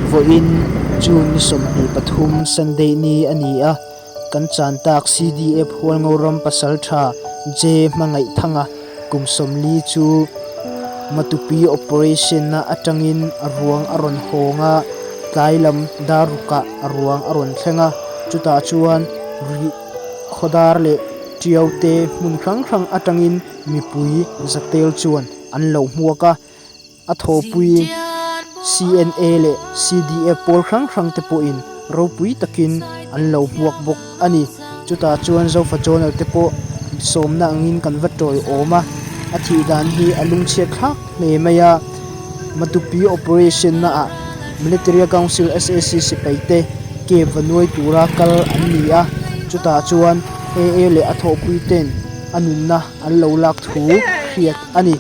Vawiin June ni 23 Sunday ni a ni a, kan chan tak CDF Hualngoram Pasaltha J Hmangaihthanga kum 40 chu Matupi operation na atangin a ruang a rawn hawng a, tlai lam dar rukah a ruang a rawn thleng a, chutah chuan rih khawdar leh tiau te hmun hrang hrang atangin mipui zatel chuan an lo hmuak a, a thawhpui CNA leh CDF pawl hrang hrang te pawhin ropui takin an lo hmuak bawk a ni. Chutah chuan Zofa Journal te pawh sawmna angin kan va tawiawm a, a thih dan hi a lungchhiat thlak hle mai a. Matupi operation na ah Military Council sac sipai te cave va nuai tura kal an ni a, chutah chuan AA leh a thawhpui ten a nunna an lo lak thu hriat a ni.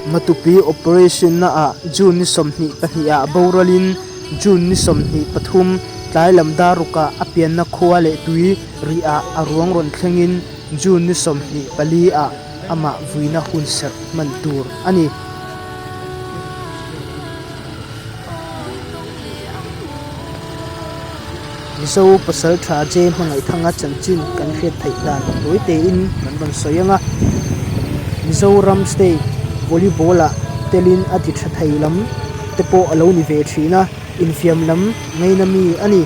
Matupi operation na ah June ni 22 ah boralin June ni 23 tlai lam dar rukah a pianna khua leh tui rih ah a ruang rawn thlengin June ni 24 ah amah vuina hun serh hman tur a ni. Mizo Pasaltha J Hmangaihthanga chanchin kan hriat theih dan tawi tein kan rawn sawi ang a. Mizoram State Volleyball ah telin a ti tha thei lam te pawh a lo ni ve thin a, infiam lam ngaina mi a ni.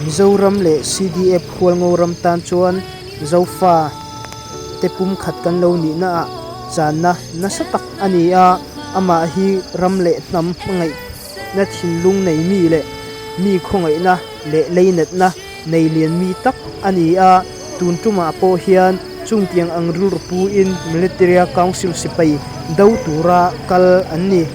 Mizoram leh CDF Hualngoram tan chuan Zofa te pumkhat kan lo nihna ah channa nasa tak a ni a, amah hi ram leh hnam hmangaihna thinlung nei mi leh mi khawngaihna leh leinatna nei lian mi tak a ni a, tun tumah pawh hian chungtiang ang rilru puin Military Council sipai do tura kal an ni.